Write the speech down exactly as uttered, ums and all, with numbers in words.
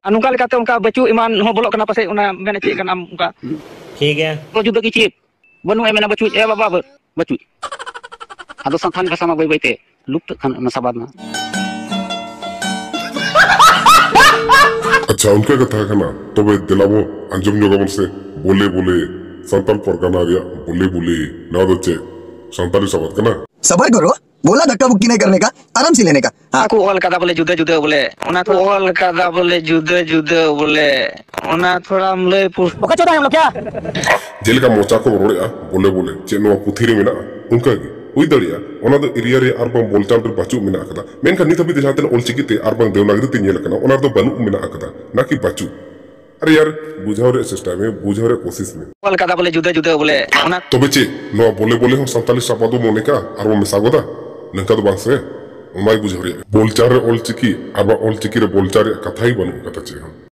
ᱟᱨ ᱱᱚᱝᱠᱟ ᱞᱮᱠᱟᱛᱮ ᱚᱱᱠᱟ ᱵᱟᱹᱪᱩᱜ ᱮᱢᱟᱱ ᱦᱚᱸ ᱵᱚᱞᱚᱜ ᱠᱟᱱᱟ, ᱯᱟᱥᱮᱡ ᱚᱱᱟ ᱢᱮᱱᱮᱫ ᱪᱮᱫ ᱠᱟᱱᱟᱢ ᱚᱱᱠᱟ᱾ ᱴᱷᱤᱠ ᱜᱮᱭᱟ᱾ ᱛᱚ ᱡᱩᱫᱟᱹ ᱜᱮ ᱪᱮᱫ? ᱵᱟᱹᱱᱩᱜᱼᱟ, ᱢᱮᱱᱟ ᱵᱟᱹᱪᱩᱜ, ᱮ ᱵᱟᱵᱟ, ᱵᱟᱹ-, ᱵᱟᱹᱪᱩᱜ᱾ ᱟᱫᱚ ᱥᱟᱱᱛᱷᱟᱞᱤ ᱵᱷᱟᱥᱟ ᱢᱟ ᱵᱟᱹᱭ ᱵᱟᱹᱭ ᱛᱮ ᱞᱩᱯᱛᱚᱜ ᱠᱟᱱᱟ ᱚᱱᱟ ᱥᱟᱵᱟᱫ ᱢᱟ᱾ ᱟᱪᱪᱷᱟ, ᱚᱱᱠᱟ ᱠᱟᱛᱷᱟ ᱠᱟᱱᱟ᱾ ᱛᱚᱵᱮ ᱫᱮᱞᱟ ᱵᱚ ᱟᱸᱡᱚᱢ ᱧᱚᱜ ᱟᱵᱚᱱ ᱥᱮ, ᱵᱚᱞᱮ ᱵᱚᱞᱮ, ᱥᱟᱱᱛᱟᱲ ᱯᱟᱨᱜᱟᱱᱟ ᱨᱮᱭᱟᱜ ᱵᱚᱞᱮ ᱵᱚᱞᱮ, ᱱᱚᱣᱟ ᱫᱚ ᱪᱮᱫ ᱥᱟᱱᱛᱟᱲᱤ ᱥᱟᱵᱟᱫ ᱠᱟᱱᱟ? सबर करो, बोला धक्का मुक्की नहीं करने का, आराम से लेने का। हाँ। को ऑल का बोले जुदा जुदा बोले, ᱚᱱᱟ ᱠᱚ ᱚᱞ ᱠᱟᱫᱟ ᱵᱚᱞᱮ ᱡᱩᱫᱟᱹ ᱡᱩᱫᱟᱹ ᱵᱚᱞᱮ, ᱚᱱᱟ ᱛᱷᱚᱲᱟᱢ ᱞᱟᱹᱭ ᱯᱩᱥ- ᱵᱚᱠᱟ ᱪᱳᱫᱟ ᱦᱮᱢ ᱞᱚᱠᱭᱟ? ᱡᱮᱞᱮᱠᱟ ᱢᱚᱪᱟ ᱠᱚ ᱨᱚᱲᱮᱜᱼᱟ ᱵᱚᱞᱮ ᱵᱚᱞᱮ, ᱪᱮᱫ ᱱᱚᱣᱟ ᱯᱩᱛᱷᱤ ᱨᱮ ᱢᱮᱱᱟᱜᱼᱟ? ᱚᱱᱠᱟ ᱜᱮ ᱦᱩᱭ ᱫᱟᱲᱮᱭᱟᱜᱼᱟ, ᱚᱱᱟ ᱫᱚ ᱮᱨᱤᱭᱟ ᱨᱮ ᱟᱨ ᱵᱟᱝ ᱵᱚᱞᱪᱟᱞ ᱨᱮ ᱵᱟᱹᱪᱩᱜ ᱢᱮᱱᱟᱜ ᱟᱠᱟᱫᱟ᱾ ᱢᱮᱱᱠᱷᱟᱱ ᱱᱤᱛ ᱦᱟᱹᱵᱤᱡ ᱛᱮ ᱡᱟᱦᱟᱸ ᱛᱤᱱᱟᱹᱜ ᱚᱞ ᱪᱤᱠᱤ ᱛᱮ ᱟᱨ ᱵᱟᱝ ᱫᱮᱣᱱᱟᱜᱽᱨᱤ ᱛᱮ ᱧᱮᱞ ᱟᱠᱟᱱᱟ, ᱚᱱᱟ ᱨᱮᱫᱚ ᱵᱟᱹᱱᱩᱜ ᱢᱮᱱᱟᱜ ᱟᱠᱟᱫᱟ, ᱱᱟ ᱠᱤ ᱵᱟᱹᱪᱩᱜ᱾ ᱟᱨᱮ ᱭᱟᱨ, ᱵᱩᱡᱷᱟᱹᱣ ᱨᱮᱭᱟᱜ ᱪᱮᱥᱴᱟᱭ ᱢᱮ, ᱵᱩᱡᱷᱟᱹᱣ ᱨᱮᱭᱟᱜ ᱠᱳᱥᱤᱥ ᱢᱮ᱾ ᱚᱞ ᱠᱟᱫᱟ ᱵᱚᱞᱮ ᱡᱩᱫᱟᱹ ᱡᱩᱫᱟᱹ ᱵᱚᱞᱮ, ᱚᱱᱟ ᱛᱚᱵᱮ ᱪᱮᱫ ᱱᱚᱣᱟ ᱵᱚᱞᱮ ᱵᱚᱞᱮ ᱦᱚᱸ ᱥᱟᱱᱛᱟᱞᱤ ᱥᱟᱵᱟᱫ ᱵᱚ ᱢᱚᱱᱮ ᱠᱟᱜᱼᱟ ᱟᱨ ᱵᱚ ᱢᱮᱥᱟ ᱜᱚᱫᱟ? ᱱᱚᱝᱠᱟ ᱫᱚ ᱵᱟᱝ ᱥᱮ, ᱚᱱᱟᱭ ᱵᱩᱡᱷᱟᱹᱣ ᱨᱮᱭᱟᱜ᱾ ᱵᱚᱞᱪᱟᱞ ᱨᱮ ᱚᱞ ᱪᱤᱠᱤ ᱟᱨ ᱵᱟᱝ ᱚᱞ ᱪᱤᱠᱤ ᱨᱮ ᱵᱚᱞᱪᱟᱞ ᱨᱮᱭᱟᱜ ᱠᱟᱛᱷᱟ ᱜᱮ ᱵᱟᱹᱱᱩᱜ ᱟᱠᱟᱫᱟ ᱪᱮᱫ ᱦᱚᱸ᱾